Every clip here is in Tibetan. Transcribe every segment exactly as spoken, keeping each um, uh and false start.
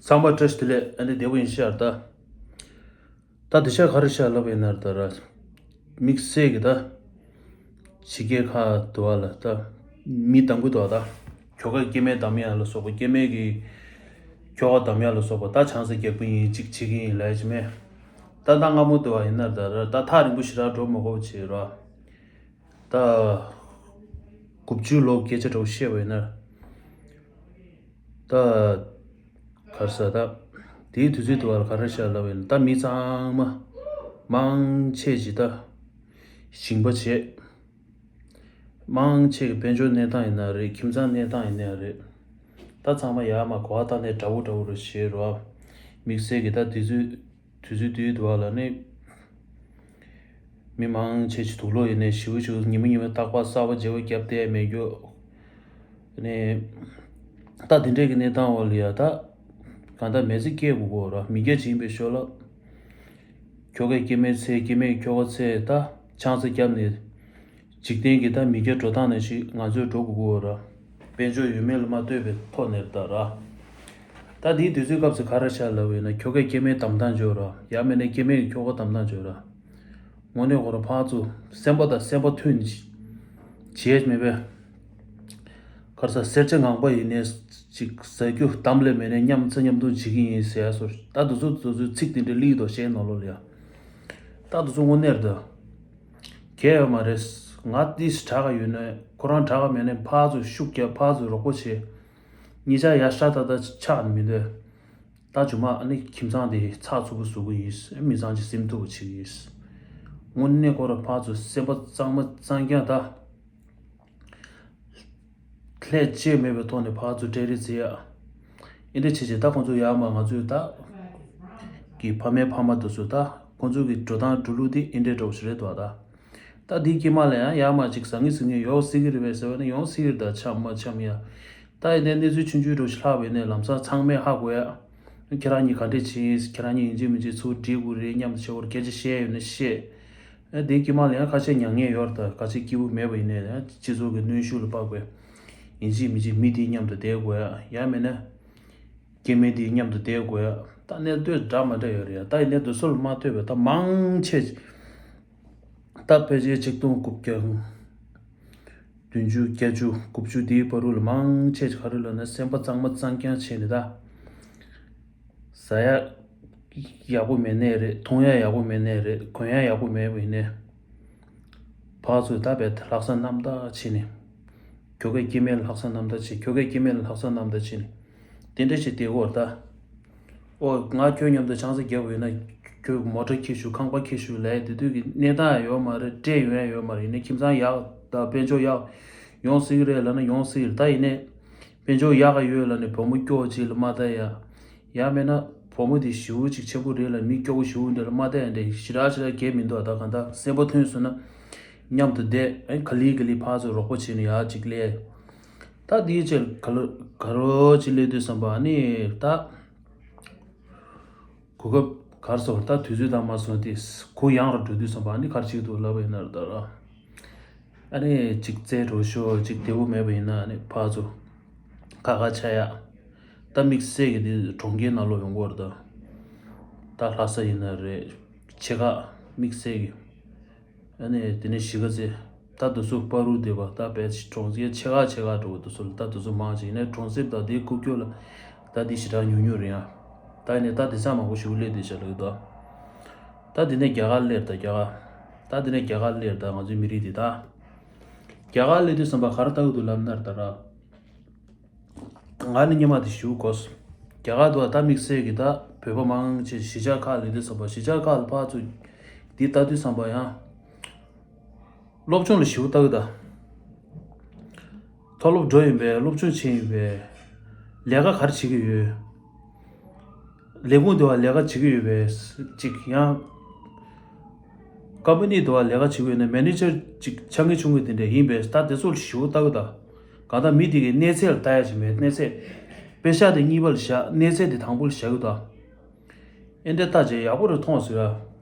ཚང་མ་བཀྲ་ཤིས་བདེ་ལེགས། ཨ་ནི་བདེ་པོ་ཡིན་ཤག་ད། ད་དེ་ཤ་ག་རེ་ཤ་ལབ་ཡིན་ན་ད་ར། དམིགས་བསལ་གྱི་ད། ཕྱི་རྒྱལ་ཁག་དུ་བ་ལ་ད། མི་དང་པོ་དུ་བ་ད། ཁྱོ་ག་སྐྱེ་དམན་དམ་ཡ་ལ་སོགས་པ། སྐྱེ་དམན་གྱི་ཁྱོ་ག་དམ་ཡ་ལ་སོགས་པ་ད་ཆང་ས་རྒྱག་པ་ཡིན་གཅིག་བྱེད་ཀྱི་ཡིན་ལབ་ཡ་ཅི་མེད། ད་ད་སྔ་མོ་དུ་བ་ཡིན་ན་ད་ར་ད་ཐག་རིང་པོ་ཞེ་དྲག་འགྲོ་མ་དགོས་པ་བྱེད་ར། ད། དགུ་བཅུ་ལོ་སྐད་ཆ་འདྲ་བོ་བཤད་པ་ཡིན་ན། ད། ག་རེ་ཟ་ད། དེའི་དུས་ཚོད་དུ་བ་ལ་ག་རེ་བཤད་ལབ་ཡིན་ན་ད་མི་ཚང་མ། མང་ཆེ་ཅིག་ད། ཞིང་པ་བྱས། མང་ཆེ་གི་དཔལ་འབྱོར་གནས་སྟངས་ཡིན་ན་རེད། ཁྱིམ་ཚང་གནས་སྟངས་ཡིན་ན་རེད། ད་ཚང་མ་ཡར་མར་གོ་བ་ལྟ་ནས་འདྲ་བོ་འདྲ་བོ་རུ་བྱེད་རོགས། དམིགས་བསལ་གྱི་ད་དུས་ཚོད། དུས་ཚོད་དུས་དུ་བ་ལ་ནི། མི་མང་ཆེ་ཆེ་དུག་ལོག་ཡིན་ནས་ཞིའུ་ཞིའུ་ཉི་མ་ཉི་མ་རྟག་པར་གསར་པ་བརྗེ་བོ་བརྒྱབ་བསྡད་མེད་རྒྱུ། ནི། ད་དེ་འདྲས་ཀྱི་གནས་སྟངས་འོག་ལ་ཡ་ད། གང་ལྟར་མི་ཚེ་སྐྱེལ་དགོས་གོ་ར་མི་སྐྱ་ཅིག་ཡིན་པའི་ཞོར་ལ། ཁྱོ་གའི་སྐྱེ་དམན་ཚེ་སྐྱེ་དམན་ཁྱོ་ག་ཚེ་ད་ཆང་ས་བརྒྱབ་ནས། འཇིག་རྟེན་གྱི་ད་མི་སྐྱ་འགྲོ་སྟངས་ནང་བཞིན་ང་ཚོས་འགྲོ་དགོས་ཀྱི་ཡོད་ར། དཔལ་འབྱོར་ཡོད་མེད་ལ་མ་ལྟོས་པའི་ཐོག་ནས་ད་ར། ད་དེའི་དུས་ཚོད་སྐབས་སུ་ག་རེ་བྱ་ལབ་ཡོད་ན་ཁྱོ་གའི་སྐྱེ་དམན་གདམ་སྟངས་བྱོས་ར། ཡང་མིན་ན་སྐྱེ་དམན་གྱི་ཁྱོ་ག་གདམ་སྟངས་བྱོས་ར། དངོས་གནས་ཁོ་ར་ཕར་ཚུར་སེམས་པ་དང་སེམས་པ་མཐུན་བྱེད་མེད་པས། ག་རེ་ཟ་སེར་ཆ་ངང་པ་ཡིན་ནས་ཅིག་ཟ་རྒྱུ་གཏམ་ལས་མེད་ནས་མཉམ་ཚ་མཉམ་འཐུང་བྱེད་ཀྱི་ཡིན་ཟེར་ཡ་སོ། ད་དུ་ཚོད་དུ་ཚོད་ཚིག་དེ་འདྲ་ལིག་དོ་ཤེས་ནོ་ལོ་ལ་ཡ། ད་དུ་ཚོད་དངོས་གནས་རེད་ད། གལ་ཡོད་མ་རེད། ང་ཏིས་དྲག་ག་ཡོད་ནས་ཁོ་རང་དྲག་ག་མེད་ནས་ཕར་ཚུར་ཤུགས་རྒྱབ་ཕར་ཚུར་རོགས་པོ་བྱེད། གཉིས་ཆ་ཡ་ཤ་ཏག་ཏག་ཆགས་ནས་མི་འདོད། ད་ཇུ་མ་ཨ་ནི་ཁྱིམ་ཚང་དེ་ཚགས་ཚུད་པོ་བཟོ་གི་ཡིན། མི་ཚང་ཅིག་སེམས་ཐུབ་པོ་བྱེད་ཀྱི་ཡིན། དངོས་གནས་ཁོ་རང་ཕར་ཚུར་སེམས་པ་གཙང་མ་གཙང་རྐྱང་ད། ལྷད་བཅས་མེད་པའི་ཐོག་ནས་ཕར་ཚུར་སྤྲད་རེས་བྱེད་ཡ། ཨིན་འདྲ་བྱེད་བྱེད་ད་ཁོང་ཚོ་ཡར་མར་ང་ཚོའི་ད། གི་ཕ་མའི་ཕ་མ་དེ་ཚོ་ད་ཁོང་ཚོ་གི་འགྲོ་སྟངས་འགྲོ་ལུགས་དེ་ཨིན་འདྲ་འདྲ་བོ་ཞིག་རེད་འདུག་ད། ད་འདིའི་དཀྱིལ་མ་ལ་ཡང་ཡར་མར་ཅིག་ཟང་ངེ་ཟིང་ངེ་ཡོང་སྲིད་ཀྱི་རེད་པས་ཟེར་བ་ནི་ཡོང་སྲིད་ཀྱི་རེད་ད་འཆམ་མ་འཆམ་ཡ། ད་ཡིན་ནའི་གནས་ཚུལ་ཆུང་ཆུང་འདྲ་བོ་ཞིག་ལྷག་པ་ཡིན་ནའི་ལམ་སང་ཚང་མས་ཧ་གོ་ཡ། ཁྱེད་རང་གཉིས་ག་འདྲས་བྱེད་ཡིན། ཁྱེད་རང་གཉིས་ཡིན་གཅིག་མིན་གཅིག་ཚུར་འགྲིག་དགོས་རེད། མཉམ་དུ་བྱེད་དགོས་རེད། སྐད་ཆ་བཤད་ཡོད་ན་བཤད། ཨ་དེའི་དཀྱིལ་མ་ལ་ཡང་ཁ་ཤས་མྱ་ངན་ཡོད་རེད་ད། ཁ་ཤས་སྐྱིད་པོ་མེད་པ་ཡིན་ནའི་ཡང་སྤྱི་ཚོགས་ཀྱི་གནོན་ཤུགས་ལ་དཔག་པའི་ཡིན་གཅིག་མིན་གཅིག་མི་དེའི་མཉམ་དུ་བསྡད་དགོས་ཡ། ཡང་མིན་ན་སྐྱེ་དམན་དེའི་མཉམ་དུ་བསྡད་དགོས་ཡ། ད་གནས་སྡོད་འདྲ་མ་འདྲ་ཡོད་རེད་ཡ། ད་ཡིན་ནའི་འདི་ཚོ་ལ་མ་ལྟོས་པའི་ད་མང་ཆེ་ད་ཕལ་ཆེར་ཆིག་སྟོང་དགུ་བརྒྱ་བདུན་ཅུ་བརྒྱད་ཅུ་དགུ་བཅུ་དེའི་བར་དུ་ལ་མང་ཆེ་ག་རེ་ལབ་ན་སེམས་པ་གཙང་མ་གཙང་རྐྱང་བྱས་ནས་ད། ཟ་ཡ་ཡག་པོ་མེད་ནའི་རེད། འཐུང་ཡ་ཡག་པོ་མེད་ནའི་རེད། གོན་ཡ་ཡག་པོ་མེད་པ་ཡིན་ནའི། ཕར་ཚུར་ད་བས་ལྷག་བསམ་རྣམ་དག་བྱས་ནས། ཁྱོ་གའི་སྐྱེ་དམན་ལ་ལྷག་བསམ་རྣམ་དག་བྱས། ཁྱོ་གའི་སྐྱེ་དམན་ལ་ལྷག་བསམ་རྣམ་དག་བྱས་ནས། དེ་འདྲ་ཞིག་བསྡད་ཡོད་ད། ཨོ་ང་ཁྱོད་མཉམ་དུ་ཆང་ས་རྒྱག་པ་ཡིན་ན། ཁྱོད་མོ་ཊ་འཁྱེར་ཤོག་ཁང་པ་འཁྱེར་ཤོག་ལབ་དེ་དུས་ཀྱི་གནས་སྟངས་ཡོད་མ་རེད། སྤྲད་ཡོང་ཡ་ཡོད་མ་རེད། ཡིན་ནའི་ཁྱིམ་ཚང་ཡག་དང་དཔལ་འབྱོར་ཡག་ཡོང་སྲིད་ཀྱི་རེད་ལབ་ན་ཡོང་སྲིད་ཀྱི་རེད། ད་ཡིན་ནའི། དཔལ་འབྱོར་ཡག་ག་ཡོད་ལབ་ནས་བུ་མོ་སྐྱོ་བོ་ཅིག་ལ་མ་ལྟ་ཡ། ཡང་མིན་ན་བུ་མོ་དེ་ཞེ་པོ་ཅིག་ཆེན་པོ་རེད་ལབ་མི་སྐྱོ་བོ་ཞེ་པོ་འདྲ་ལ་མ་ལྟ་ཡ་འདྲ་ཞེ་དྲག་ཞེ་དྲག་གལ་མི་འདུག་ད་གང་ལྟར་སེམས་པ་མཐུན་སོང་ན་མཉམ་དུ་བསྡད། ཨེ་ག་ལེ་ག་ལེ་ཕར་ཚུར་རོགས་པ་བྱས་ནས་ཡག་ཅིག་སླེབས། ད་དེའི་ཕྱིར་ག་ལོ་ག་རོ་ཅིག་སླེབས་དུས་ཙམ་པ་ཨ་ནི་ད་གོ་སྐབས་གར་སོང་ད་དུས་ཚོད་དང་མ་སོང་སྟེ་གུ་ཡངས་རུ་འགྲོ་དུས་ཙམ་པ་ཨ་ནི་གར་ཅིག་འདུག་ལབ་པ་ཡིན་ན་ར་ད་ར། ཨ་ནི་ཅིག་རྩེད་འགྲོ་ཤོག་ཅིག་བདེ་པོ་མེད་པ་ཡིན་ན་ཨ་ནི་ཕར་ཚུར་ཁ་ཁ་ཆགས་ཡ། ད་དམིགས་བསལ་གྱི་འདི་གྲོང་ཁྱེར་ནང་ལོགས་ཡོང་གི་ཡོད་རེད་ད། ད་ལྷ་ས་ཡིན་ན་རེད། ཆེ་ཁག་དམིགས་བསལ་གྱི། ཨ་ནི་དེ་ནས་གཞིས་ཀ་རྩེ། ད་དུ་སུ་པ་རུ་སྡེ་བ་ད་བས་གྲོང་ཁྱེར་ཆེ་ཁག་ཆེ་ཁག་འགྲོ་གི་འདུག་སུ་ལ་ད་དུ་སུ་མང་ཆེ་ཡིན་ན་གྲོང་གསེབ་ད་དེའི་ཁུག་ཀྱོག་ལ་ད་དེ་ཞེ་དྲག་ཉུང་ཉུང་རེད་ཡ། ད་ཡིན་ནའི་ད་དེ་ཚང་མང་པོ་ཞིག་སླེབས་བསྡད་བཞག་ལ་ཡོད་དོ། ད་དེ་ནས་རྒྱ་གར་སླེབས་ད་རྒྱ་གར། ད་དེ་ནས་རྒྱ་གར་སླེབས་ད་ང་ཚོའི་མི་རིགས་དེ་ད། རྒྱ་གར་སླེབས་དུས་ཙམ་པ་ག་རེ་ལྟ་གི་འདུག་ལབ་ན་ད་ར། ང་ནི་སྙེ་མ་དེ་ཞུ་དགོས། རྒྱ་གར་དུ་བ་ད་དམིགས་བསལ་གྱི་ད་བོད་པ་མང་ཆེ་གཞིས་ཆགས་ཁག་ལ་དུས་ཙམ་པ་གཞིས་ཆགས་ཁག་ལ་ཕར་ཚུར་འདི་ལྟ་དུས་ཙམ་པ་ཡང་། སློབ་སྦྱོང་ལ་ཞུ་ལྟ་གི་ད། མཐོ་སློབ་འགྲོ་ཡིན་པས་སློབ་སྦྱོང་བྱེད་ཡིན་པས། ལས་ཀ་ག་རེ་བྱེད་ཀྱི་ཡོད། ལས་ཁུངས་དེ་བ་ལས་ཀ་བྱེད་ཀྱི་ཡོད་པས་ཅིག་ཡང་། ཀམ་པ་ནི་དེ་བ་ལས་ཀ་བྱེད་ཀྱི་ཡོད་ན་མེ་ནེ་ཇར་ཅིག་ཆ་ངེས་ཆུང་ངེས་དེ་འདྲ་ཡིན་པས་ད་དེ་ཚོ་ལ་ཞུ་ལྟ་གི་ད། གང་ལྟར་མི་དེ་གའི་གནས་ཚད་ལ་ལྟ་ཡ་ཞིག་མེད་གནས་ཚད། དཔེ་ཤག་དེ་གཉིས་པ་ལ་བཞག་གནས་ཚད་དེ་དང་པོ་ལ་བཞག་གི་ད། ཨེ་འདྲ་ལྟ་བྱས་ཡག་པོ་རེ་མཐོང་ཟེར་ཡ།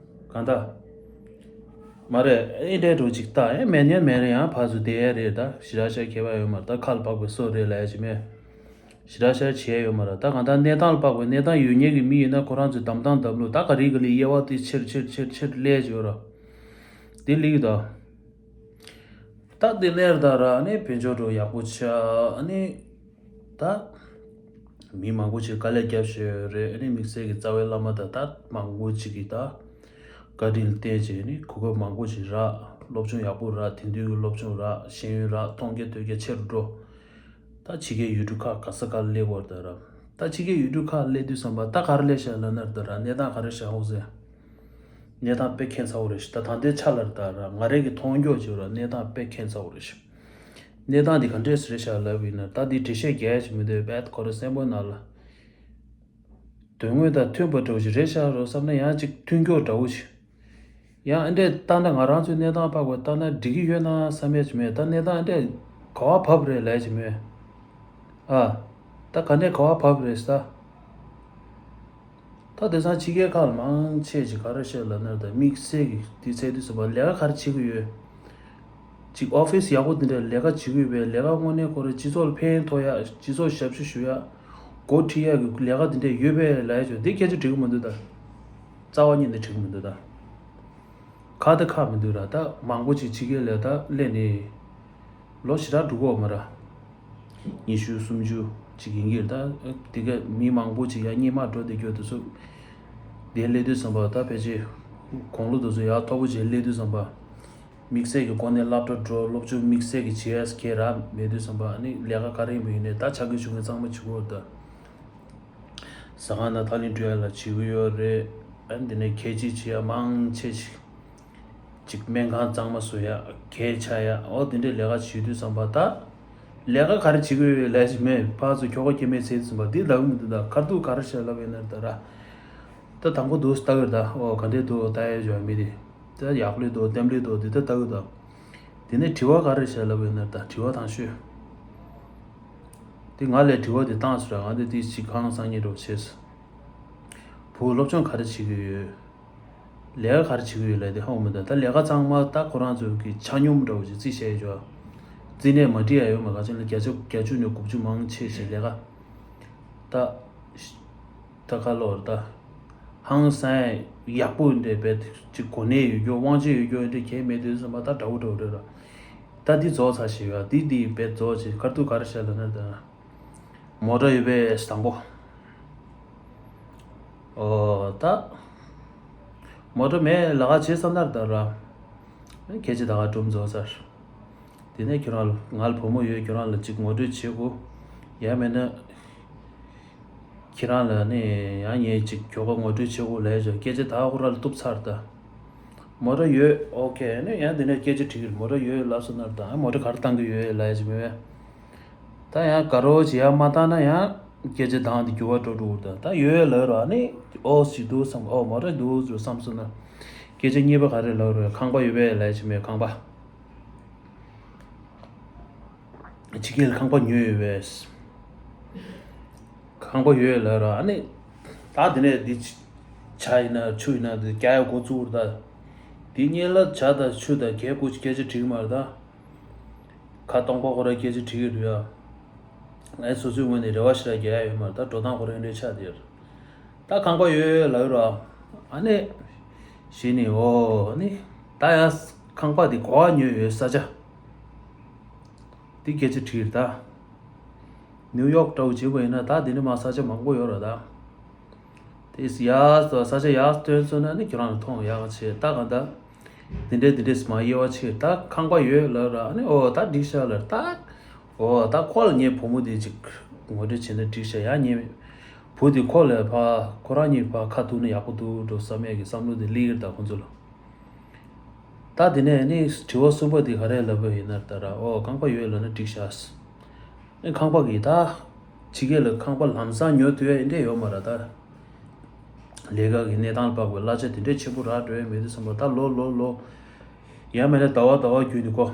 གང་ལྟར། མ་རེད་ཨེ་འདྲའི་འགྲོ་ཅིག་ལྟ་ཨེ་མེད་ཉན་མེད་རེད་ཡང་ཕར་ཚུར་བསྡད་ཡ་རེད་ད་ཞེ་དྲག་ཤ་ཁྱད་པར་ཡོད་མ་རེད་ད་ཁ་ལ་འབག་པའི་སོ་རེད་ལབ་ཡ་ཅིག་མེད། ཞེ་དྲག་ཤར་བྱས་ཡོད་མ་རེད། ད་གང་ལྟར་གནས་སྟངས་ལ་དཔག་པའི་གནས་སྟངས་ཡོད་མཁན་གྱི་མི་ཡིན་ན་ཁོ་རང་ཚོའི་གདམ་སྟངས་གདམ་ལུགས་ད་ག་རེ་ག་ལེ་དབྱེ་བ་དེ་ཆེར་ཆེར་ཆེར་ཆེར་སླེབས་ཡོད་ར། དེ་ལེགས་ད། ད་དེ་ལེར་ད་ར་ཨ་ནི་བོད་ལྗོངས་འགྲོ་ཡག་པོ་ཆགས་ཨ་ནི། ད། མི་མང་པོ་ཞིག་དཀའ་ལས་བརྒྱབ་བཞག་ཡོད་རེད། ཨ་ནི་དམིགས་བསལ་གྱི་རྩ་བའི་བླ་མ་དང་ད་མང་པོ་ཞིག་གིས་ད། བཀའ་དྲིན་ལ་བརྟེན་བྱས་ནི་གོ་སྐབས་མང་པོ་ཞིག་རག་སློབ་སྦྱོང་ཡག་པོ་རག་དེང་དུས་ཀྱི་སློབ་སྦྱོང་རག་ཤེས་ཡོན་རག་མཐོང་རྒྱ་ཐོས་རྒྱ་ཆེ་རུ་འགྲོ། ད་ཕྱི་རྒྱལ་ཡུལ་གྲུ་ཁག་ག་ས་ག་སླེབས་པར་ད་ར། ད་ཕྱི་རྒྱལ་ཡུལ་གྲུ་ཁག་སླེབས་དུས་ཙམ་པ་ད་ག་རེ་སླེབས་ཤག་ལབ་ན་ད་ར་གནས་སྟངས་ག་རེ་ཤག་ཧོ་ཟེར། གནས་སྟངས་དཔེ་ཁྱད་མཚར་པོ་རེད་ཤག་ད་ད་ལྟའི་ཆ་ལ་ད་ར་ང་རང་གི་མཐོང་རྒྱུ་བྱས་ར་གནས་སྟངས་དཔེ་ཁྱད་མཚར་པོ་རེད་ཤག་གནས་སྟངས་འདི་ག་འདྲས་རེད་ཤག་ལབ་ཡིན་ན་ད་འདི་འགྲེལ་བཤད་རྒྱག་ཡ་ཞིག་མི་འདུག་རྦད་ཁོ་རང་སེམས་པའི་ནང་ལ། དོན་དངོས་དང་མཐུན་པ་འདྲ་བོ་ཞིག་རེད་ཤག་རོ་བསམ་ན་ཡང་ཅིག་མཐུན་ཕྱོགས་འདྲ་བོ་ཞིག་ཡང་ཨ་འདྲས་ལྟ་ན་ང་རང་ཚོའི་གནས་སྟངས་དཔག་པའི་ལྟ་ན་འགྲིག་གི་ཡོད་ན་བསམ་ཡ་ཅིག་མེད། ད་གནས་སྟངས་ཨ་འདྲས་ག་བ་བབས་རེད་ལབ་ཡ་ཅིག་མེད། ཨ། ད་ག་འདྲས་ག་བ་བབས་རེད་ས། ད་དེང་སང་ཕྱི་རྒྱལ་ཁག་ལ་མང་ཆེ་ཞིག་ག་རེ་བཤད་ལབ་ན་ད་དམིགས་བསལ་གྱི་དུས་ཚོད་དུས་སུ་བ་ལས་ཀ་ག་རེ་བྱེད་ཀྱི་ཡོད། ཅིག་ཨོ་ཕིས་ཡག་པོ་འདི་འདྲ་ལས་ཀ་བྱེད་ཀྱི་ཡོད་པས་ལས་ཀ་དངོས་གནས་ཁོ་རང་སྤྱི་ཚོགས་ལ་ཕན་ཐོགས་ཡ་སྤྱི་ཚོགས་ཞབས་ཞུ་ཞུ་ཡ། འགོ་ཁྲིད་ཡ་གི་ལས་ཀ་འདི་འདྲ་ཡོད་པས་ལབ་ཡ་ཆོག་འདི་སྐད་ཆ་འགྲིག་གི་མི་འདུག་ད། རྩ་བ་ཉིད་ནས་འགྲིག་གི་མི་འདུག་ད། ཁག་ད་ཁག་མི་འདུག་ར། ད་མང་པོ་ཅིག་ཕྱི་རྒྱལ་ལ་ད་སླེབས་ནས་ལོ་ཞེ་དྲག་འགྲོ་གི་ཡོད་མ་ར། ཉི་ཤུ་སུམ་ཅུ་ཅིག་ཡིན་གྱི་རེད། ད་དེ་ག་མི་མང་པོ་ཅིག་ཡར་སྔོན་མ་འགྲོ་བསྡད་རྒྱུ་དེ་ཚོ་དེ་སླེབས་དུས་ཙམ་པ་ད་ཕལ་ཆེར་དགུང་ལོ་དེ་ཚོ་ཡར་མཐོ་པོ་ཅིག་སླེབས་དུས་ཙམ་པ་དམིགས་བསལ་གྱི་སྒོ་ནས་སློབ་གྲྭ་འགྲོ་སློབ་སྦྱོང་དམིགས་བསལ་གྱི་བྱེད་ཡ་གང་ཡང་མེད་དུས་ཙམ་པ་ཨ་ནི་ལས་ཀ་ག་རེ་ཡིན་པ་ཡིན་ནའི་ད་ཆ་རྐྱེན་ཞུ་མཁན་གཙང་མ་བྱེད་དགོས་རེད་ད། ཟ་ཁང་ནང་ཐག་རིང་འགྲོ་ཡ་ལ་བྱེད་ཀྱི་ཡོད་རེད། ཨ་ནི་འདི་ནས་ཁྱད་ཆོས་བྱེད་ཡ་མང་ཆེ་ཞིག་ཅིག་སྨན་ཁང་གཙང་མ་བཟོ་ཡ་གས་ཆགས་ཡ་འོ་དེ་འདྲའི་ལས་ཀ་བྱེད་དུས་ཙམ་པ་ད། ལས་ཀ་ག་རེ་བྱེད་ཀྱི་ཡོད་ལས་ཞིག་མེད་ཕར་ཚུར་ཁྱོ་ག་སྐྱེ་དམན་བྱེད་དུས་ཙམ་པ་འདི་ལབ་ཀྱི་མི་འདུག་ད་ཁར་ཐུག་ག་རེ་བྱས་ལབ་ཡོད་ན་ད་ར། ད་དང་པོ་འདུག་ལྟ་གི་རེད་ད་ཨོ་ག་འདྲས་འདུག་ལྟ་ཡ་ཡོད་མི་དེ། ད་ཡག་ལོས་འདུག་ལྟེམ་ལོས་འདུག་འདི་ད་ལྟ་གི་འདུག་དེ་ནས་དྲི་བ་ག་རེ་བྱས་ལབ་ཡོད་ན་ད་དྲི་བ་དང་ཤོད། དེ་ང་ལས་དྲི་བ་དེ་བཏང་ཟེར་ང་འདི་དེ་ཅིག་ཁ་ལངས་སང་ཉིན་འགྲོ་བྱས། བུ་སློབ་སྦྱོང་ག་རེ་བྱེད་ཀྱི་ཡོད། ལས་ཀ་ག་རེ་བྱེད་ཀྱི་ཡོད་ལབ་དེ་ཧ་གོ་མི་འདུག་ད་ལས་ཀ་ཚང་མ་ད་ཁོ་རང་ཚོ་གི་ཆ་སྙོམས་འདྲ་བོ་ཞིག་རྩིས་བྱས་ཡོད་ཅོག་རྩིས་ནས་མ་འགྲིག་ཡ་ཡོད་མ་ག་ཅིག་ལ་བརྒྱ་ཆ་བརྒྱད་ཅུ་ནས་དགུ་བཅུ་མང་ཆེ་ཞིག་ལས་ཀ་ད། ད་ཁ་ལོར་ད། ཧང་སང་ཡག་པོ་འདྲ་བས་ཅིག་གོ་གནས་ཡོད་རྒྱུ་དབང་ཆ་ཡོད་རྒྱུ་འདྲ་གལ་མེད་དུས་ཙམ་པ་ད་འདྲ་བོ་འདྲ་བོ་རེད་ར། ད་འདི་རྫོགས་ཚར་ཞེས་ཡོད་འདི་འདི་བས་རྫོགས་ཞེས་ཁར་ཐུག་ག་རེ་བཤད་ལབ་ན་ད། མོ་ཊ་ཡོད་པས་དང་པོ། ཨོ་ད། མོ་ཊ་མེད་ལ་ཁ་བྱེད་བསམ་ན་ད་ར། སྐད་ཆ་ད་ག་གྲུབ་རྫོགས་ཚར། དེ་ནས་ཁྱོད་རང་ལ་ང་ལ་བུ་མོ་ཡོད་ཁྱོད་རང་ལ་ཅིག་ངོ་སྤྲོད་བྱེད་དགོས། ཡང་མེད་ན། ཁྱེད་རང་ལ་ནི་ཡང་ངས་ཅིག་ཁྱོ་ག་ངོ་སྤྲོད་བྱེད་དགོས་ལབ་ཡ་ཅིག་སྐད་ཆ་ད་ཁོ་རང་ལ་གཏུབ་ཚར་ད། མོ་ཊ་ཡོད་ཨོ་ཁེ་ནི་ཡང་དེ་ནས་སྐད་ཆ་དྲིས་ཀྱི་མོ་ཊ་ཡོད་ལབ་སོང་ན་ད་མོ་ཊ་ག་རེ་བཏང་གི་ཡོད་ལབ་ཡ་ཅིག་མེད་པས། ད་ཡང་དགའ་རོགས་ཅིག་ཡར་མ་བཏང་ན་ཡང་སྐད་ཆ་དང་དེ་འགྱུར་བ་འགྲོ་འགྲོ་ད་ད་ཡོད་ལབ་ར་ནི་ཨོ་ཞིག་འདུག་བསམ་ཨོ་མོ་ཊ་འདུག་བསམ་སོང་ན། སྐད་ཆ་གཉིས་པ་ག་རེ་ལབ་ར་ཁང་པ་ཡོད་པས་ལབ་ཡ་ཅིག་མེད་ཁང་པ། ཕྱི་རྒྱལ་ཁང་པ་ཉོས་ཡོད་པས། ཁང་པ་ཡོད་ལབ་ར་ཨ་ནི། ད་དེ་ནས་འདི་ཇ་ཡིན་ན་ཆུ་ཡིན་ན་འདི་རྒྱག་ཡ་འགོ་བཙུགས་ར་ད། འདི་སྔོན་ལ་ཇ་དང་ཆུ་དང་གས་སྐོར་སྐད་ཆ་དྲིས་ཀྱི་མ་རེད་ད། ཁ་སྟོང་པ་ཁོ་ར་སྐད་ཆ་དྲིས་ཀྱི་རེད་ཡ། ངས་སོ་སོའི་ངོས་ནས་རེ་བ་ཞེ་དྲག་རྒྱག་ཡ་ཡོད་མ་རེད་ད་འགྲོ་སྟངས་ཁོ་ར་འདྲ་ཆགས་དེ་རེད། ད་ཁང་པ་ཡོད་ལབ་ར། ཨ་ནི། གཞི་ནས་ཨོ་ཨ་ནི། ད་ཡ་ཁང་པ་འདི་གོ་བ་ཉོས་ཡོད་ས་ཆ། འདི་སྐད་ཆ་དྲིས་ད། ནིའུ་ཡོག་འདྲ་བོ་བྱེད་པ་ཡིན་ན་ད་འདི་འདྲ་མ་ས་ཆ་མང་པོ་ཡོད་ར་ད། དེ་ཡ་ས་ཆ་ཡ་སྟོན་ཚོད་ན་ནི་ཁྱོད་རང་ལ་མཐོང་ཡག་ཆེ་ད་གང་ད། འདི་འདྲས་འདི་འདྲས་མ་དབྱེ་བ་ཕྱེ་ད་ཁང་པ་ཡོད་ལབ་ར་ཨ་ནི་ཨོ་ད་འགྲིག་ཤག་ལབ་ད། ཨོ་ད་ཁོ་ལ་ངའི་བུ་མོ་དེ་ཅིག་ངོ་སྤྲོད་བྱས་ན་འགྲིག་ཤག་ཡ་ངའི་བུ་དེ་ཁོ་ལ་ཕ་ཁོ་རང་གཉིས་ཕ་ཁ་ཐུག་ན་ཡག་པོ་འདུག་འགྲོ་བསམ་ཡས་ཀྱི་བསམ་བློ་དེ་སླེབས་ཀྱི་རེད་ད་ཁོ་ཚོ་ལ། ད་དེ་ནས་ནི་དྲི་བ་གསུམ་པ་དེ་ག་རེ་ལབ་པ་ཡིན་ན་ད་ར་ཨོ་ཁང་པ་ཡོད་ལབ་ན་འགྲིག་ཤག་ཨེ་ཁང་པ་གི་ད་ཕྱི་རྒྱལ་ལ་ཁང་པ་ལམ་སང་ཉོ་ཐུབ་ཡ་ཨེ་འདྲས་ཡོད་མ་ར་ད། ལས་ཀ་གི་གནས་སྟངས་ལ་དཔག་པའི་གླ་ཆ་དེ་འདྲས་ཆེན་པོ་རག་འགྲོ་ཡ་མེད་དུས་ཙམ་པ་ད་ལོ་ལོ་ལོ། ཡང་མེད་ན་ཟླ་བ་ཟླ་བ་བརྒྱུད་ནས་ཁོ།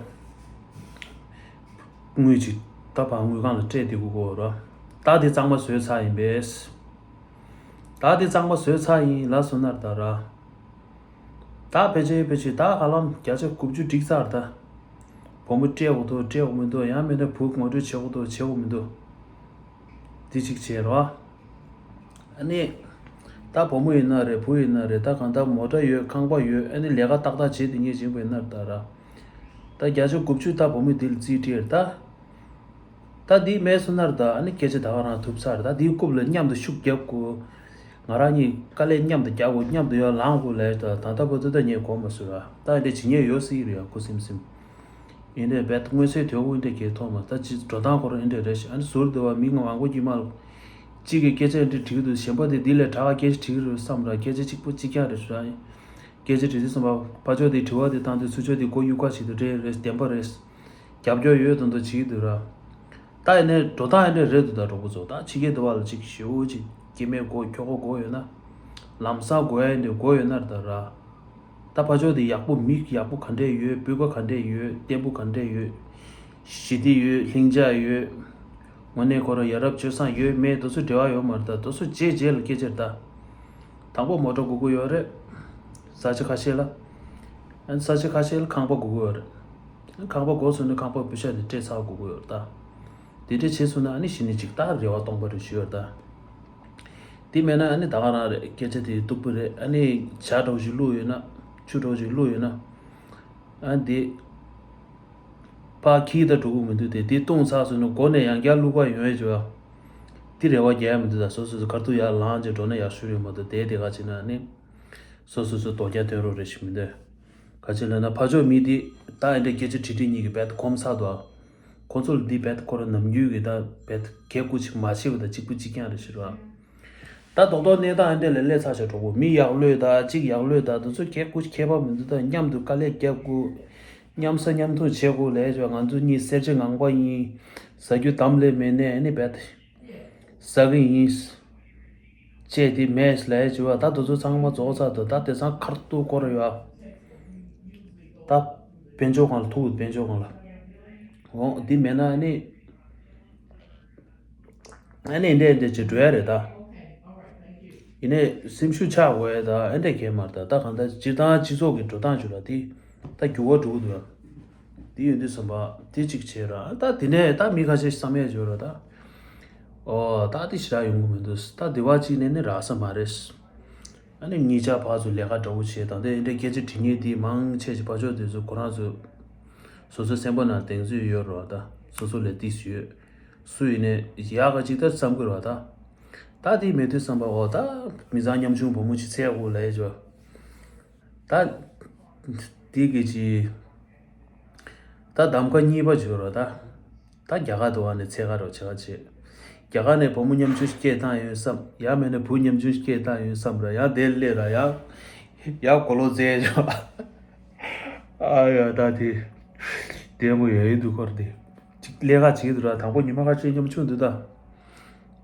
དངུལ་ཅིག་ད་ཕར་དངུལ་ཁང་ལ་སྤྲད་དེ་དགོས་ཀྱི་ཡོད་ར། ད་དེ་གཙང་མ་བཟོས་ཚར་ཡིན་པས། ད་དེ་གཙང་མ་བཟོས་ཚར་ཡིན་ལབ་སོང་ན་ད་ར། ད་ཕལ་ཆེར་ཕལ་ཆེར་ད་ཧ་ལམ་བརྒྱ་ཆ་དགུ་བཅུ་འགྲིག་ཚར་ད། བུ་མོ་སྤྲད་དགོས་འདུག་སྤྲད་དགོས་མི་འདུག་ཡང་མིན་ན་བུ་ངོ་སྤྲོད་བྱེད་དགོས་འདུག་བྱེད་དགོས་མི་འདུག་དེ་གཅིག་བྱས་རོགས། ཨ་ནི། ད་བུ་མོ་ཡིན་ན་རེད། བུ་ཡིན་ན་རེད། ད་གང་ལྟར་མོ་ཊ་ཡོད། ཁང་པ་ཡོད། ཨ་ནི་ལས་ཀ་ཏག་ཏག་བྱེད་དེ་ངས་བྱིན་པ་ཡིན་ན་ད་ར། ད་བརྒྱ་ཆ་དགུ་བཅུ་ད་བུ་མོས་དེ་ལ་རྩིས་སྤྲད་ད། ད་དེ་མེད་སོང་ན་ར་ད་ཨ་ནི་སྐད་ཆ་ད་ག་རང་ཐུབ་ཚར། ད་དེའི་རྐུབ་ལ་མཉམ་དུ་ཤུགས་རྒྱབ་དགོས། ང་རང་གཉིས་དཀའ་ལས་མཉམ་དུ་རྒྱག་དགོས། མཉམ་དུ་ཡར་ལངས་དགོས་ལས་ད་ད་ལྟ་བར་དུ་ད་ངས་གོ་མ་སོང་ར། ད་ཨ་འདྲ་བྱེད་ཉེན་ཡོད་སྲིད་རེད་ཡ། ཁུ་སིམ་སིམ། ཡིན་འདྲ་བས་མངོན་གསལ་དོད་པོ་འདྲ་གས་ཐོག་མ་ད་ཅི་འགྲོ་སྟངས་ཁོ་རང་ཡིན་འདྲ་རེད་ཤག་ཨ་ནི་ཟུར་དེ་བ་མི་ང་མང་པོ་གྱིས་མ་ལབ། གཅིག་གིས་སྐད་ཆ་འདི་དྲི་གི་འདུག་གཞན་པ་དེ་འདི་ལས་དྲག་སྐད་ཆ་དྲི་གི་རེད་བསམ་ར། སྐད་ཆ་གཅིག་པོ་གཅིག་རྐྱང་རེད་ཤག་སྐད་ཆ་དྲི་དུས་ཙམ་པ་ཕར་ཕྱོགས་དེ་དྲི་བ་དེ་བཏང་དུས་ཚུར་ཕྱོགས་དེ་མགོ་གཡུག་ཁ་བྱེད་དུས་འདྲ་རེད། བདེན་པ་རེད། རྒྱབ་སྐྱོར་ཡོད་དམ་དུ་བྱེད་ཀྱི་འདུག་ར། ད་ཡིན་ནའི་འགྲོ་སྟངས་ཡིན་འདྲ་རེད་འདུག་ད་གྲོགས་པོ་ཚོ། ད་ཕྱི་རྒྱལ་དུ་བ་ལ་གཅིག་ཞེ་པོ་གཅིག་སྐྱེ་དམན་དགོས། ཁྱོ་ག་དགོས་ཡོད་ན། ལམ་སང་དགོས་ཡ་ཡིན་འདྲ་དགོས་ཡོད་ན་ར་ད་ར། ད་ཕར་ཕྱོགས་དེ་ཡག་པོ་མི་ཡག་པོ་ག་འདྲས་ཡོད། སྤུས་ཀ་ག་འདྲས་ཡོད། བརྟན་པོ་ག་འདྲས་ཡོད། ཞི་བདེ་ཡོད། ལྷིང་འཇགས་ཡོད། དངོས་གནས་ཁོ་རང་ཡ་རབས་སྤྱོད་བཟང་ཡོད་མེད་དེ་ཚོ་འབྲེལ་བ་ཡོད་མ་རེད། ད་དེ་ཚོ་རྗེས་རྗེས་ལ་སྐད་ཆ་རེད་ད། དང་པོ་མོ་ཊ་དགོས་ཀྱི་ཡོད་རེད། ས་ཆ་ཁ་ཤས་ལ། ཨ་ནི་ས་ཆ་ཁ་ཤས་ལ་ཁང་པ་དགོས་ཀྱི་ཡོད་རེད། ཁང་པ་དགོས་སོང་ན་ཁང་པ་པེ་ཤ་དེ་སྤྲད་ཚར་དགོས་ཀྱི་ཡོད་རེད་ད། དེ་འདྲ་བྱས་སོང་ན་ཨ་ནི་གཞི་ནས་ཅིག་ད་རེ་བ་སྟོང་པ་རེད་ཞུ་ཡོད་རེད་ད། དེ་མེད་ན་ཨ་ནི་ད་ག་རང་རེད། སྐད་ཆ་དེ་སྡུག་པོ་རེད། ཨ་ནི་ཇ་འདྲ་བོ་ཞིག་བླུགས་ཡོད་ན། ཆུ་འདྲ་བོ་ཞིག་བླུགས་ཡོད་ན། ཨ་འདི། ཕར་འཁྱེར་ད་འགྲོ་གི་མི་འདུག་སྟེ། དེ་བཏུང་ཚར་སོང་ན་སྒོ་ནས་ཡང་བསྐྱར་བླུགས་པ་ཡོང་ཡས་བྱས། དེ་རེ་བ་རྒྱག་ཡ་མི་འདུག་ད་སོ་སོ་སོ་ཁ་ཐུག་ཡར་ལངས་བྱས་འགྲོ་ན་ཡག་ཤོས་རེད་མ་གཏོགས་དེ་དེ་ག་བྱས་ན་ནི། སོ་སོ་སོ་རྡོག་རྒྱག་ཐོན་རོགས་རེད་ཞིག་མི་འདུག་ག་ཅི་ལབ་ན་ཕར་ཕྱོགས་མི་དེ་ད་ཨེ་འདྲ་སྐད་ཆ་དྲི་དྲི་གཉིས་ཀྱི་རྦད་གོམས་ཚར་འདུག་ཁོ་ཚོ་ལ་འདི་རྦད་ཁོ་རང་ནམ་རྒྱུན་གྱི་ད་རྦད་གད་སྐུ་ཅིག་མ་བྱེད་པ་དང་གཅིག་པུ་གཅིག་རྐྱང་རེད་ཤི་རོགས། ད་རྡོག་རྡོག་གནས་སྟངས་ཨེ་འདྲ་ལས་སླེབས་ཚར་ཤག་གྲོགས་པོ། མི་ཡག་ལོས་ད་གཅིག་ཡག་ལོས་ད་དེ་ཚོ་གད་སྐུ་ཁྱད་པར་མི་འདུག་ད་མཉམ་དུ་དཀའ་ལས་རྒྱབ་དགོས། མཉམ་ཟ་མཉམ་འཐུང་བྱེད་དགོས་ལས་ཅོ། ང་ཚོ་གཉིས་གསེར་བྱེས་ངང་པ་ཡིན། ཟ་རྒྱུ་དམ་ལས་མེད་ནས་ཨེ་ནི་རྦད། ཟ་གི་ཡིན། ཅེས་དེ་མེད་ལས་བྱེད་པ་ད་དེ་ཚོ་ཚང་མ་རྫོགས་ཚར་འདུག་ད་དེང་སང་ཁར་ཏུ་སྐོར་ཡོད་ཨ། ད་དཔལ་འབྱོར་སྒང་ལ་ཐུག་དཔལ་འབྱོར་སྒང་ལ། འོ་འདི་མེད་ན་ཨ་ནི། ཨ་ནི་འདྲས་འདྲས་ཅིག་འགྲོ་ཡ་རེད་ད། ཡིན་ནའི་སེམས་ཤུགས་ཆག་དགོས་ཡ་ད་ཨེ་འདྲས་གས་མ་རེད་ད། ད་གང་ལྟར་སྤྱིར་བཏང་སྤྱི་ཚོགས་ཀྱི་འགྲོ་སྟངས་བྱུང་ར་དེ་ད་འགྱུར་བ་འགྲོ་གི་འདུག་ཡ། དེ་ཡོད་དུས་བསམ་པ་དེ་གཅིག་བྱས་ར་ད་དེ་ནས་ད་མི་ཁ་ཤས་བསམ་ཡས་བྱོས་ར་ད། ཨོ་ད་དེ་ཞེ་དྲག་ཡོང་གི་མི་འདུག་ད་དེ་བ་གཅིག་ནས་ནི་རག་ས་མ་རེད། ཨ་ནི་གཉིས་ཆ་ཕར་ཚུར་ལས་ཀ་འདྲ་བོ་བྱས་དང་དེ་འདྲའི་སྐད་ཆ་དྲི་མཁན་དེ་མང་ཆེ་ཞིག་ཕར་ཕྱོགས་དེ་ཚོ་ཁོ་རང་ཚོ་སོ་སོའི་སེམས་པ་ནང་གདེང་ཚོད་ཡོད་རེད་བ་ད། སོ་སོ་ལས་ཏིས་ཡོད། སུ་ཡིན་ནའི་ཡག་ག་ཅིག་ད་བསམ་གི་རེད་བ་ད། ད་དེ་མེད་དུས་བསམ་པ་འོ་ད་མི་ཚང་ཉམ་ཆུང་བུ་མོ་ཅིག་འཚོལ་དགོས་ལབ་ཡས་ཅོ། ད་དེ་གི་ཅི། ད་གདམ་ག་གཉིས་པ་བྱོས་རོགས་ད། ད་རྒྱ་གར་དུ་བ་ནས་འཚོལ་ག་རོགས་བྱེད་ག་བྱེད། རྒྱ་གར་ནས་བུ་མོ་ཉམ་ཆུང་ཞིག་སྐྱེས་བཏང་ཡོད་བསམ། ཡང་མིན་ན་བུ་ཉམ་ཆུང་ཞིག་སྐྱེས་བཏང་ཡོད་བསམ་ར་ཡང་དེ་སླེབས་ར་ཡང་། ཡང་གོ་ལོ་རྩེད་བྱོས། ཨ་ཡ་ད་དེ། དེ་མོ་ཡ་ཡོད་འདུག་ཁོར་དེ། ཅིག་ལས་ཀ་བྱེད་ཀྱི་འདུག་ར་དང་པོ་ཉི་མ་ཁ་ཤས་ཉམ་ཆུང་འདུག་ད།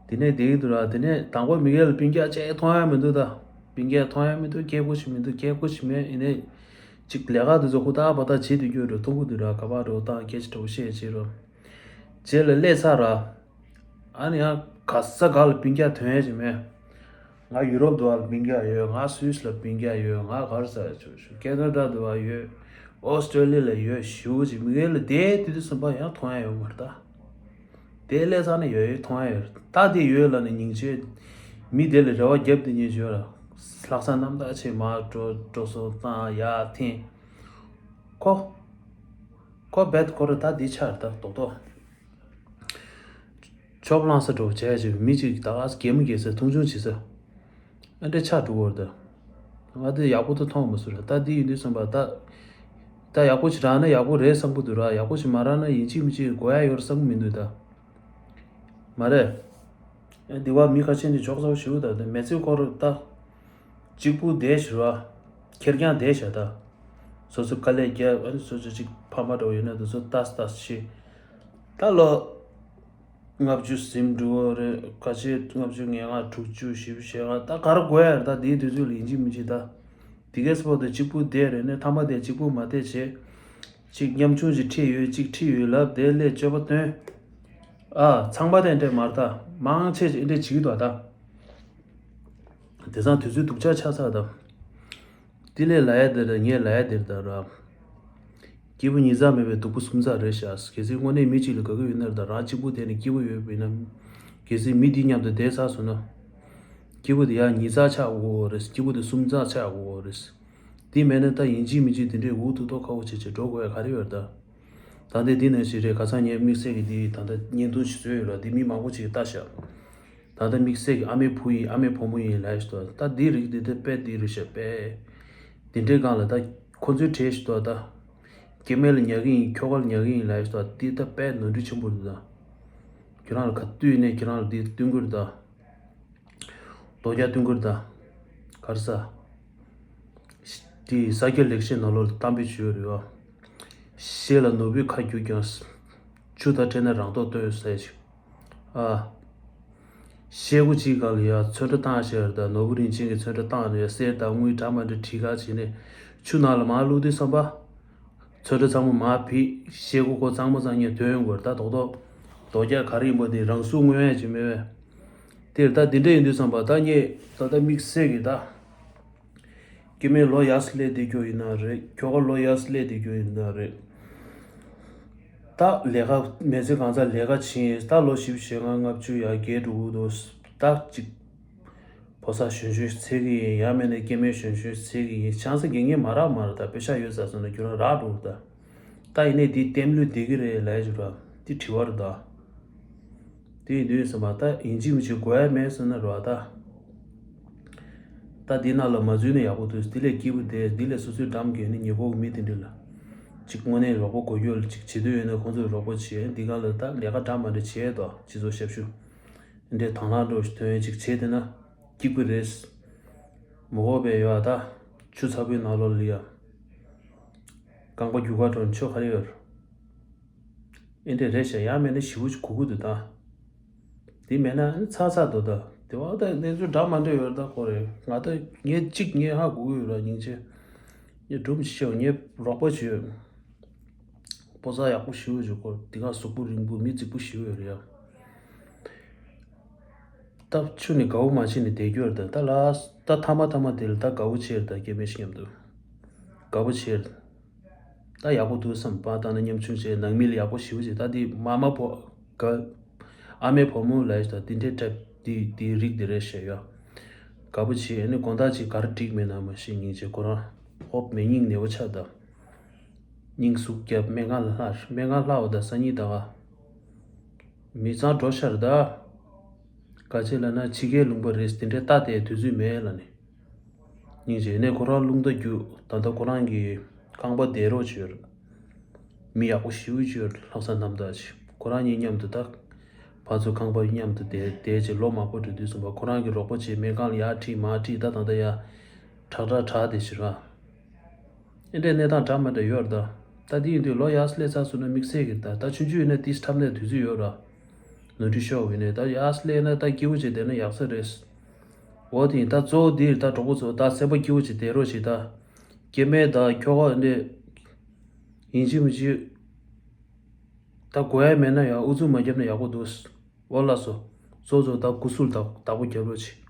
དེ་ནས་བསྡད་ཀྱི་འདུག་ར་དེ་ནས་དང་པོ་མི་སྒེར་ལ་སྤུན་ཀྱག་ཅིག་མཐོང་ཡ་མི་འདུག་ད། སྤུན་ཀྱག་མཐོང་ཡ་མི་འདུག་སྐད་སྐུ་ཞིག་མི་འདུག་སྐད་སྐུ་ཞིག་མེད་ཡིན་ནའི། ཅིག་ལས་ཀ་དེ་ཚོ་ཧུར་ཐག་འབད་ཐག་བྱེད་དུས་རྒྱུ་རུ་མཐོང་གི་འདུག་ར་ཁ་པར་འདྲ་བོ་བཏང་སྐད་ཆ་འདྲ་བོ་བཤད་བྱེད་རོགས། རྗེས་ལ་སླེབས་ཚར་ར། ཨ་ནི་ཡང་ག་ས་ག་ལ་སྤུན་ཀྱག་ཐོན་ཡ་ཅིག་མེད། ང་ཡུ་རོབ་དུ་བ་ལ་སྤུན་ཀྱག་ཡོད། ང་སུད་སི་ལ་སྤུན་ཀྱག་ཡོད། ང་ག་རེ་ཟ་ཡ་ཆོག་ཆོག་ཀེ་ན་ཌ་དུ་བ་ཡོད། ཨོ་སི་ཀྲོ་ལི་ཡ་ལ་ཡོད་ཞུ་ཅིག་མི་སྒེར་ལ་དེ་དུས་དུས་གསུམ་པ་ཡང་མཐོང་ཡ་ཡོད་མ་རེད་ད། དེ་སླེབས་ཚར་ནས་ཡོད་ཡོད་མཐོང་ཡ་ཡོད་རེད་ད། དེ་ཡོད་ལ་ནི་སྙིང་རྗེ། མི་དེ་ལ་རེ་བ་རྒྱབ་དེ་ཉེས་བྱོས་ལ། ལྷག་བསམ་རྣམ་དག་ཆེ་མ་འགྲོ་འགྲོ་སོང་བཏང་ཡ་འཐེན། ཁོ། ཁོ་རྦད་ཁོ་ར་ད་འདི་ཆར་ད་རྡོག་རྡོག་ཆོབ་ལངས་ས་འགྲོ་བྱས་ཅིག་མི་ཅིག་ད་ག་ས་གད་མོ་བགད་ས་མཐོང་ཆུང་བྱེད་ས། ཨ་འདྲ་ཆགས་འགྲོ་བར་ད། ང་དེ་ཡག་པོ་ད་མཐོང་མ་སོང་ར་ད་འདི་ཡིན་དུས་བསམ་པ་ད། ད་ཡག་པོ་ཅིག་རག་ན་ཡག་པོ་རེད་བསམ་གི་འདུག་ར་ཡག་པོ་ཅིག་མ་རག་ན་ཡིན་གཅིག་མིན་གཅིག་དགོས་ཡ་ཡོད་རེད་བསམ་གི་མི་འདུག་ད། མ་རེད། ཨ་འདི་བ་མི་ཁ་ཤས་ནི་ཇོག་ཚ་བོ་ཞིག་ད་དེ་མེ་ཚེ་ཁོ་ར་ད། གཅིག་པུ་བསྡད་ཤི་ར། ཁེར་རྐྱང་བསྡད་ཤ་ད། སོ་སོ་དཀའ་ལས་རྒྱབ་ཨ་ནི་སོ་སོ་ཅིག་ཕ་མ་འདྲ་བོ་ཡོད་ན་དེ་ཚོ་ལྟ་ལྟ་ཤི། ད་ལོ། ལྔ་བཅུ་ཟིན་འགྲོ་བ་རེད་ཁ་ཆེ་ལྔ་བཅུ་ང་ལྔ་དྲུག་ཅུ་བཞི་བཅུ་ཞེ་ལྔ་ད་ག་རེ་དགོས་ཡ་རེད་ད་དེའི་དུས་ཚོད་ལ་ཡིན་གཅིག་མིན་གཅིག་ད། དེ་གས་སྤོ་དེ་གཅིག་པུ་བསྡད་རེད་ནས་ཐ་མ་དེ་གཅིག་པུ་མ་བསྡད་བྱས། ཅིག་ཉམ་ཆུང་ཅིག་ཁྲིད་ཡོད་ཅིག་ཁྲིད་ཡོད་ལབ་དེ་ལས་སྤྱོད་པ་སྟོན། ཨ་ཚང་མ་དེ་འདྲས་མ་རེད་ད་མང་ཆེ་ཅིག་འདྲས་བྱེད་ཀྱི་འདུག་ད། དེང་སང་དུས་ཚོད་སྡུག་ཅག་ཆགས་ཚར་དང་། དེ་ལས་ལ་ཡ་དེ་ར་ངས་ལ་ཡ་དེར་ད་ར། སྐྱིད་པོ་ཉིས་ཚག་མེད་པའི་སྡུག་པོ་སུམ་ཚག་རེད་ཤག་གལ་སྲིད་དངོས་གནས་མི་གཅིག་ལ་དགའ་གི་ཡོད་ན་ར་ད་རང་གཅིག་པུ་བསྡད་ནས་སྐྱིད་པོ་ཡོད་པ་ཡིན་ན། གལ་སྲིད་མི་འདི་མཉམ་དུ་བསྡད་ཚར་སོང་ན། སྐྱིད་པོ་དེ་ཡང་ཉིས་རྩ་ཆགས་དགོས་རེད། སྐྱིད་པོ་དེ་སུམ་རྩ་ཆགས་དགོས་རེད། དེ་མེད་ན་ད་ཡིན་གཅིག་མིན་གཅིག་དེ་འདྲའི་འུ་ཐུག་ཐོག་ཁ་བོ་བྱེད་བྱེད་འགྲོ་དགོས་ཡ་ག་རེ་ཡོད་རེད་ད། ད་ལྟའི་འདི་ནང་བཞིན་རེད། ཁ་སང་ངས་དམིགས་བསལ་གྱི་འདི་ད་ལྟ་བརྙན་ཐུང་ཞིག་བཟོས་ཡོད་ལ། འདི་མི་མང་པོ་ཅིག་ལྟ་ཤག་ད་ལྟ་དམིགས་བསལ་གྱི་ཨ་མའི་བུ་ཡིན། ཨ་མའི་བུ་མོ་ཡིན་ལབ་ཞིག་འདུག་ད་འདི་རིགས་འདི་ད་དཔེ་འདི་རེད་ཤག་དཔེ། འདི་འདྲའི་སྒང་ལ་ད་ཁོ་ཚོའི་གྲས་ཤིག་འདུག་ད། སྐྱེ་དམན་ལ་ཉར་གི་ཡིན། ཁྱོ་ག་ལ་ཉར་གི་ཡིན་ལབ་ཞིག་འདུག་འདི་ད་དཔེ་ནོར་འཁྲུལ་ཆེན་པོ་རེད་ད། ཁྱོད་རང་ལ་ག་དུས་ནས་ཁྱོད་རང་ལ་འདི་སྟོན་གྱི་རེད་ད། རྡོ་རྒྱག་སྟོན་གྱི་རེད་ད། ག་རེ་ཟ། དེ་ས་སྐྱ་ལེགས་བཤད་ནང་ལོགས་ལ་གཏམ་དཔེ་བྱོས་རེད་བ། ཤེལ་ལ་ནོར་བུའི་ཁ་བསྒྱུར་ཀྱང་། ཆུ་དང་འཕྲད་ན་རང་མདོག་སྟོན་ཟེར་ཞིག་ཨ། ཤེལ་སྒོ་གཅིག་སྒང་ལ་ཡ་ཚོན་ཁྲ་བཏང་བཞག་རེད་ད། ནོར་བུ་རིན་ཆེན་གྱི་ཚོན་ཁྲ་བཏང་རེད། གསེར་དང་དངུལ་འདྲ་མ་འདྲ་བྲིས་ཁ་བྱས་ནས་ཆུ་ནང་ལ་མར་བླུགས་དུས་ཙམ་པ། ཚོན་ཁྲ་ཚང་མ་མར་ཕུད། ཤེལ་སྒོ་ཁོ་གཙང་མ་གཙང་ཉན་དོན་ཡོང་དགོས་རེད་ད། རྡོག་རྡོག་རྡོ་རྒྱག་ག་རེ་ཡིན་པ་དེ་རང་གཟུགས་མངོན་ཡ་ཅིག་མེད་པས། དེར་ད་འདི་འདྲ་ཡིན་དུས་ཙམ་པ་ད་ངས་ད་ལྟ་དམིགས་བསལ་གྱི་ད། སྐྱེ་དམན་ལོ་ཡག་སེ་སླེབས་བསྡད་རྒྱུ་ཡིན་ན་རེད། ཁྱོ་ག་ལོ་ཡག་སེ་སླེབས་བསྡད་རྒྱུ་ཡིན་ན་རེད། ད་ལས་ཀ་མི་ཚེ་གང་ཚ་ལས་ཀ་བྱེད། ད་ལོ་བཞི་བཅུ་ཞེ་ལྔ་ལྔ་བཅུ་ཡར་རྒས་འགྲོ་གི་འདུག་ད་ཅིག་ཕོ་གསར་གཞོན་གཞོན་འཚོལ་གི་ཡིན། ཡང་མིན་ན་སྐྱེ་དམན་གཞོན་གཞོན་འཚོལ་གི་ཡིན། ཆང་ས་དགེ་བསྙེན་མ་རག་མ་རེད་ད། པེ་ཤག་ཡོད་ས་སོང་ན་ཁྱོད་རང་རག་འགྲོ་གི་རེད་ད། ད་ཡིན་ནའི་འདི་ལྟད་མོ་བསྡད་ཀྱི་རེད་ལབ་ཡ་ཅིག་ར། འདི་དྲི་བ་རེད་ད། དེ་ཡིན་དུས་ཙམ་པ་ད་ཡིན་གཅིག་མིན་གཅིག་དགོས་ཡ་མེད་ཟེར་ན་རེད་བ་ད། ད་འདི་ནང་ལ་མ་འཛུལ་ན་ཡག་པོ་འདུག་འདི་ལས་སྐྱིད་པོ་བསྡད། འདི་ལས་སོ་སོའི་འགྲམ་གྱི་ནི་ཉེ་འཁོར་གྱི་མི་དེ་འདྲ་ལ་ཅིག་དངོས་གནས་རོགས་པ་དགོས་རྒྱུ་ལ་ཅིག་བྱེད་འདོད་ཡོད་ན་ཁོང་ཚོས་རོགས་པ་བྱེད། འདི་ག་ལ་ད་ལས་ཀ་འདྲ་མ་འདྲ་བྱེད་དོ། སྤྱི་ཚོགས་ཞབས་ཞུ་འདྲའི་དང་བླངས་འགྲོ་དོན་ཅིག་བྱེད་བསྡད་ན་སྐྱིད་པོ་རེད། མ་དགོས་པའི་ཡོད་ད། ཆུ་ཚ་པོའི་ནང་ལོགས་ལ་ཡ། རྐང་པ་རྒྱུག་ག་འགྲོ་ཆོ་ག་རེ་ཡོད། ཨེ་འདྲ་རེད་ཤག་ཡང་མེད་ན་ཞེ་པོ་ཅིག་གུག་གི་འདུག་ད། དེ་མེད་ན་ཨ་ནི་ཚར་ཚར་འདུག་ད། དེ་བ་ད་གནས་ཚུལ་འདྲ་མ་འདྲ་ཡོད་ད་ཁོ་རེ། ང་ད་ངས་གཅིག་ངས་ཧ་གོ་གི་ཡོད་ར། སྙིང་རྗེ། ངས་སྒྲུང་ཞིག་ངས་རོགས་པ་བྱོས། ཕོ་གསར་ཡག་པོ་ཞེ་པོ་ཅིག་ཁོ་དེ་ག་གཟུགས་པོ་རིང་པོ་མི་རྫིག་པོ་ཞེ་པོ་ཡོད་རེད་ཡ། ད་ཆུ་ནི་དགའ་བོ་མ་བྱས་ནས་བསྡད་རྒྱུ་རེད་ད། ད་ལ་ད་ཐ་མ་ཐ་མ་དེ་ལ་ད་དགའ་བོ་བྱས་རེད་ད། སྐྱེ་དམན་ཞིག་མཉམ་དུ་དགའ་བོ་བྱས་རེད། ད་ཡག་པོ་འདུག་བསམ་པ་ད་ནི་མཉམ་ཆུང་བྱས་ནང་མི་ལ་ཡག་པོ་ཞེ་པོ་བྱས། ད་འདི་མ་མ་བོ་ག་ཨ་མའི་བུ་མོ་ལ་ཡ་ད་འདི་འདྲའི་གྲབས་འདི་འདི་རིགས་འདི་རེད་བཤད་ཡ། དགའ་པོ་བྱས་ཨ་ནི་དགོང་དག་ཅིག་ག་རེ་འགྲིག་མེད་ན་མ་ཤེས། སྙིང་རྗེ་ཁོ་རང་ཧོབ་མེད་སྙིང་ནད་པོ་ཆགས་ད། སྙིང་ཟུག་རྒྱབ་སྨན་ཁང་ལ་ལྷག་སྨན་ཁང་ལྷག་འོ་ད་སང་ཉིན་ད་ག་མི་ཚང་འགྲོ་ཤར་ད། ག་ཅི་ལབ་ན་ཕྱི་རྒྱལ་ལུང་པ་རེད། དེ་འདྲའི་ལྟ་དེ་དུས་ཚོད་མེད་ལ་ནི། སྙིང་རྗེ་ནས་ཁོ་རང་རླུང་རྟ་རྒྱུག་ད་ལྟ་ཁོ་རང་གི་ཁང་པ་བསྡད་རོགས་བྱོས། མི་ཡག་པོ་ཞེ་པོ་ཅིག་ཡོད་ལྷག་བསམ་རྣམ་དག་ཅིག་ཁོ་རང་གཉིས་མཉམ་དུ་ད། ཕར་ཚུར་ཁང་པ་མཉམ་དུ་བསྡད་བསྡད་ཅིག་ལོ་མང་པོ་འགྲོ་དུས་ཙམ་པ་ཁོ་རང་གིས་རོགས་པ་བྱས་སྨན་ཁང་ལ་ཡར་ཁྲིད་མར་ཁྲིད་ད་ད་ལྟ་ཡ། དྲག་དྲག་དྲག་དེ་ཕྱིར་བ། ཨེ་འདྲའི་གནས་སྟངས་འདྲ་མ་འདྲ་ཡོད་རེད་ད། ད་དེ་ཡིན་དུས་ལོ་ཡར་སླེབས་ཚར་སོང་ན་དམིགས་བསལ་གྱི་ད་ད་ཆུང་ཆུང་ཡིན་ན་ཏིས་འཁྲབ་ནས་དུས་ཚོད་ཡོད་ར། ནོར་འཁྲུལ་ཤོར་བ་ཡིན་ནའི་ད་ཡར་སླེབས་ན་ད་སྐྱིད་པོ་བྱས་བསྡད་ན་ཡག་ས་རེད། འོ་དེ་ཡིན་ད་གཙོ་བོ་དེ་རེད་ད། གྲོགས་པོ་ཚོ་ད་སེམས་པ་སྐྱིད་པོ་བྱས་བསྡད་རོགས་བྱེད་ད། སྐྱེ་དམན་ད་ཁྱོ་ག་འདྲ། ཡིན་གཅིག་མིན་གཅིག་ད་དགོས་ཡ་མེད་ན་ཡང་ཨུ་ཚུགས་མ་བརྒྱབ་ན་ཡག་པོ་འདུག་འོ་ལགས་སོ། གཙོ་གཙོ་ད་སྐུ་གཟུགས་ལ་བདག་པོ་རྒྱབ་རོགས་བྱེད།